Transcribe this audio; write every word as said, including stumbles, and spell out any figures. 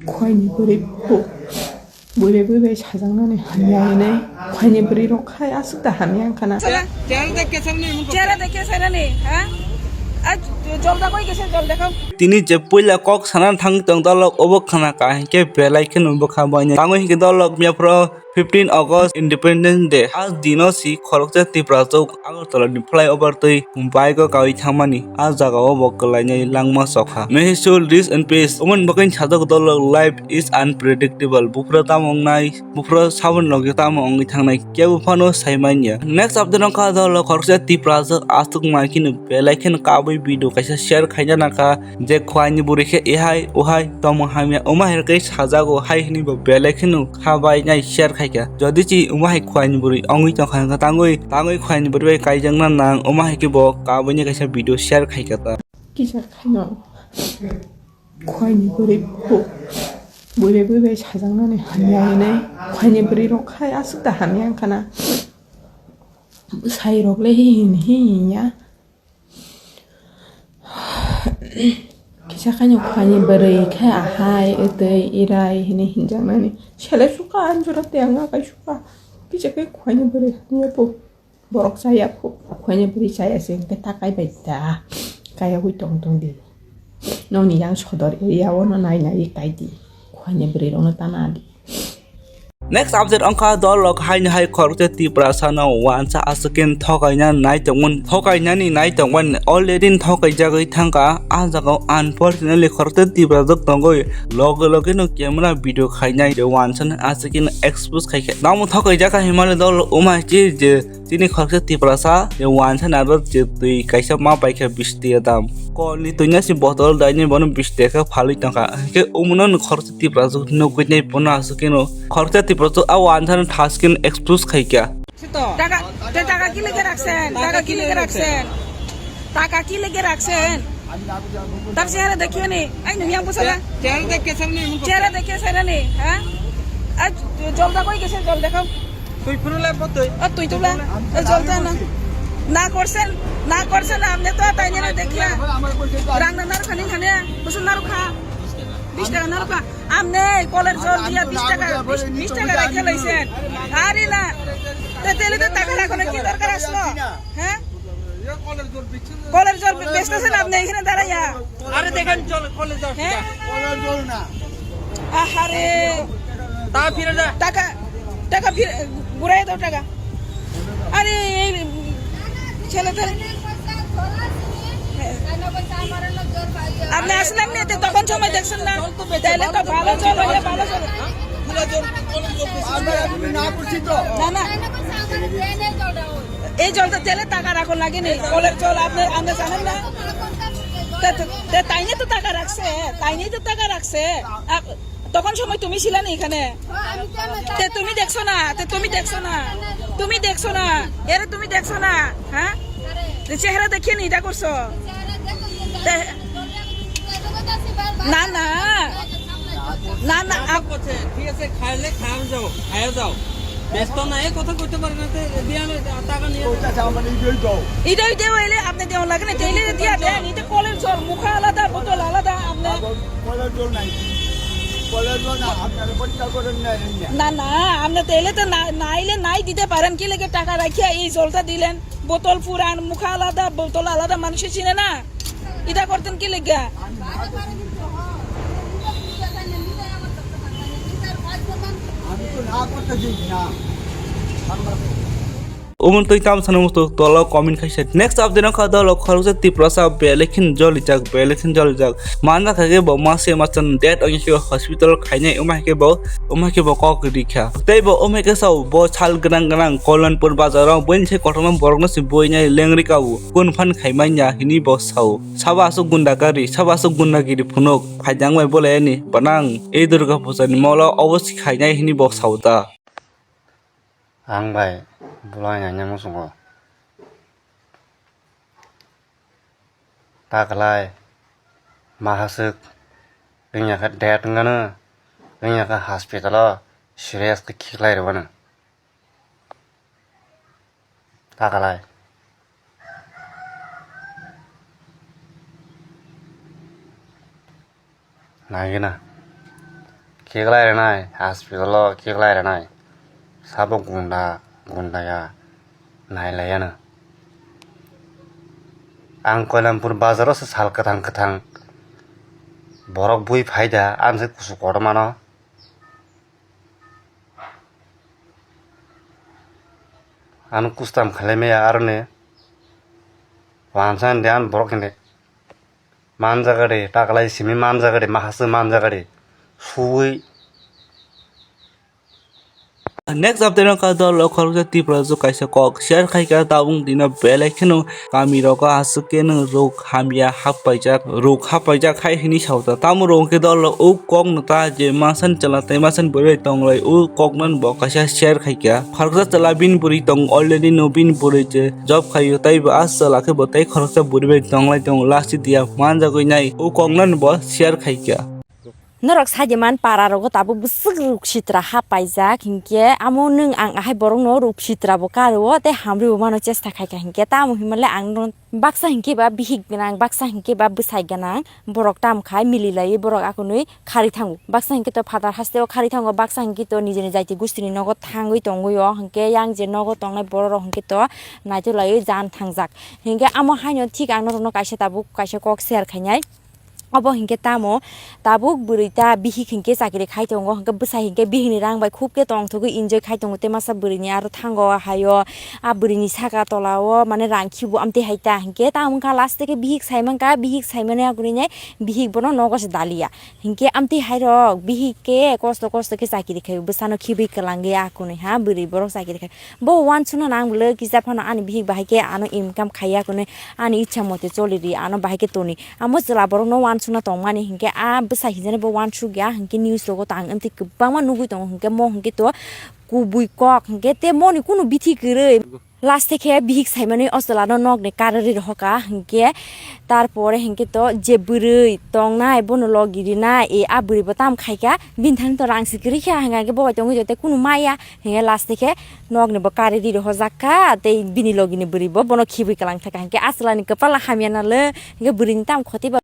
Khwlaini bwrwi phu. Bwrwi bwrwi bai sajaknani hamya hinwi. Khwlaini bwrwi rok khai aswk da hamya wngkha na. Chehra dekhe sainani, ha? Aj, jol da koi gese, jol dekhao. Tini je puila kok sana thang tong dolok obo khana ka hinkhe belai kheno bwkha bainai. Tangwi hinkhe dolok miya phuru fifteen August Independence Day. A dino si khoroksa Tiprasok Agartala ni flyover twi bike o kawi thangmani. A jaga o bo kwlainai langma sokha. May his soul rest in peace. Omo ni bagwi sajak dolok life is unpredictable. Buphuru tamo wngnai, buphuru saboni logi tamo wngwi thangnai. Kebo phano sai manya. Next update wngkha dolok khoroksa Tiprasok aswk mai kheno belai kheno kabui video kaisa share khaina nangkha. Je khwlaini bwrwi khe ehai uhai tongmung hamya wngma hai khe sajago hai hwnwi bo belai kheno kha bai nai share khai kha. Jodi chi wngma hai khwlaini bwrwi wngwi tong kha, tangwi tangwi khwlaini bwrwi bai kaijakna nang wngma hai khe bo kabuini kaisa video share khai kha ta. Kisa khaino khwlaini bwrwi phu. Bwrwi bwrwi bai sajaknani hamya hinwi khwlaini bwrwi rok khai aswk da hamya wngkha na. Bwsai rok le hi hin hi hin ya. Kisa khaino khwlaini bwrwi khe ahai, wtwi, irai hinwi hinjaknani. Sele suka anjura tei ang akai suka. Kisa khe khwlaini bwrwi hamya phu. Borok chaya phu. Khwlaini bwrwi chaya se hwnkhe ta kai bai ta. Kaya hui tong tong di. Nokni yang sodor area o no nai nai kai di. Khwlaini bwrwi rok no ta na di. Next update wngkha dolok haino hai khoroksa Tiprasa no wansa aswk khe thokaina nai tongmani, thokainani nai tongmani already thokaijagwi thangkha. A jaga o unfortunately khoroksa Tiprasok tongwi loge loge no camera video khainai je wansa no aswk khe expose khaikha. Namo thokaijak kha himale dol wngma hai je Chini khoroksa Tiprasa je wansa naro je twi kaisa ma paikha bish taka dam. Kolni twi nasi botol daini bono bish taka khe phalwi tongkha. Hwnkhe omono no khoroksa Tiprasa nugwi nai bono aswk kheno khoroksa Tiprasa a wansa no thas kheno expose khaikha. Taka, te taka ki leke raksen? Taka ki leke raksen? Taka ki leke raksen? Tar chehra dekhiyo ni. Ai, nung yang pusala. Chehra dekhe sainani, mung chehra dekhe sainani, ha? Ai, jol da koi gese, jol dekhao. Tui phuru le bo tui. O, tui tula. O, jol da na. Na korsen, na korsen, amne to tainene dekhiya. Rang na narukha ni khane, busu narukha. Bish taka narukha. Amne koler jol diya bish taka, bish, bish taka rakhe laisen. Are na. Te tele to taka rakho na ki dorkar aslo? Ha? কলের জল বেচতেছেন আপনি এখানে দাঁড়াইয়া? আরে দেখেন, চল, কলের জল। হ্যাঁ? কলের জল না। আহারে। তা ফিরে যা। টাকা, টাকা ফিরে, ঘুরাই দাও টাকা। আরে, এই ছেলে তো। আপনি আসলেন না, তো তখন সময় দেখছেন না। তাহলে তো ভালো জল হলে ভালো জল। আমরা এখন না করছি তো। না, না। এই জলটা তেলে টাকা রাখো লাগে নি? কলের জল আপনি, আপনি জানেন না? তে, তে, তে তাই নিয়ে তো টাকা রাখছে, তাই নিয়ে তো টাকা রাখছে। আপ-, তখন সময় তুমি ছিলে না এখানে। তে তুমি দেখছো না, তে তুমি দেখছো না, তুমি দেখছো না, এরে তুমি দেখছো না, হ্যাঁ? তে চেহারা দেখিয়ে নি এটা করছো। তে না, না। না, না, আপ- করছে, ঠিক আছে, খাইলে খাও যাও, খাইয়া যাও। ব্যস্ত না, এ কথা কইতে পারে না, তে দিয়া না, টাকা নিয়ে যাও। কইতাছে আমার এই জয় দাও। এটাই দেও, এলে আপনি দেওয়া লাগে না, তেলে দিয়া দেন, এটা কলের জল, মুখা আলাদা, বোতল আলাদা, আপনি। কলের জল নাই। কলের জল না, আপনারা পরিষ্কার করেন না, এই নিয়ে। না, না, আপনি তেলে তো না, নাইলে নাই দিতে পারেন, কি লেগে টাকা রাখিয়া এই জলটা দিলেন? বোতল পুরান, মুখা আলাদা, বোতল আলাদা, মানুষে চিনে না। এটা করতেন কি লেগে? আমি তো না করতে দিই না। Umon twi tam sana musto tolo comment khaisa. Next update wngkha dolo khoroksa Tiprasa belai khin jolijak, belai khin jolijak. Manda kha khe bo mase machan death ongya khe hospital khainai, wngma khe bo, wngma khe bo kok rikha. Tei bo wngma khe sao bo sal gwnang gwnang Kolonpur bazar o buini se kotorma borok no se buinai lengri kao kun phan khaimanya hini bo sao. Sabo aswk gunda gari, sabo aswk gunda giri phunuk phaijak bai bolai ani banang ei Durga puja ni molo obo se khainai hini bo sao ta. Ang bai bolai naina muchungo. Ta kwlai, ma haswk, wngya khe death wngano, wngya khe hospital o serious khe khiklai rwano. Ta kwlai. Nagina. Keklai rwnai, hospital o keklai rwnai. Sabo gunda, gunda ya, nai lai yano. Ang Koilampur bazar o se sal kwthang kwthang borok bui phai da, ang se kusu kotor mano. Ano kustam khalai maya aroni. Wansa de an borok hinde. Manjagade, taklai simi manjagade, mahaswk manjagade. Suwi. Next update no ka dol khoroksa Tripura jo kaisa kok share khai ka tabung dino belai kheno kami rogo aswk keno rok hamya hap paijak, rok hap paijak hai hini sauta. Tamo rok ke dol o kok no ta je masan chala tai masan bwrwi tonglai o kok nan bo kaisa share khai ka. Khoroksa chala bin bwrwi tong already no bin bwrwi je job khaio, tei bo a chwla khe bo tei khoroksa bwrwi bai tonglai tongo, last dia manjagwi nai o koknani bo share khaikha. Norok saidi man para rogo tabuk bwswk ruk sitra ha paijak, hinkhe amo nwng ang ahai borokno ruk sitra bo karo tei hamri bo mano chesta khaikha, hinkhe tamo hinmale ang no baksa hinkhe ba bihik gwnang, baksa hinkhe ba bwsai gwnang. Borok tam khai mili laiwi borok akunui khari thango. Baksa hinkhe to phatar haste o khari thango, baksa hinkhe to nijeni jaiti gustini nogo thangwi tongwi o, hinkhe yang je nogo tongnai borok rok hinkhe to naitok laiwi jan thangjak. Hinkhe amo haino thik ang norokno kaisa tabuk kaisa kok share khainai. Obo hinkhe tamo tabuk bwrwi ta bihik hinkhe chakiri khai tongo, hinkhe bwsai hinkhe bihikni rang bai khub khe tongthogwi enjoy khai tongo, tei masa bwrwini aro thango haio. A bwrwini saka tola o mane rang khibu amtwi hai ta hinkhe tamo wngkha last o khe bihik sai mankha, bihik sai mani akunui nai bihik bono nogo se daliya. Hinkhe amtwi hai rok bihik khe kosto kosto khe chakiri khai bwsano khibui kwlangwi akunui ha bwrwi borok chakiri khai. Bo wansukna nang bwle kisa phano ani bihik bahai khe ano income khaiya akunui ani ichha mote choli di ano bahai khe toni. Amo chwla borok no wansukna tongmani hinkhe a bwsa hinjani bo wansuk ya hinkhe news rogo tang amtwi kwbangma nugui tongo hinkhe mo hinkhe to kubui kok hinkhe te moni kunu bithi kwrwi. Last khe bihik saimani o chwla no nok ni karwi rohoka hinkhe tarpore hinkhe to je bwrwi tongnai bono logi rinai e a bwrwi bo tam khaikha bini thani to rang si kwrwi kha hinkhe bo bai tongwi tei kunu maya hinkhe last khe nok ni bo karwi rohorjak kha tei bini logi ni bwrwi bo bono khibui kwlang thaka hinkhe a chwla ni kwpal hamya nalo hinkhe bwrwi ni tam khoti ba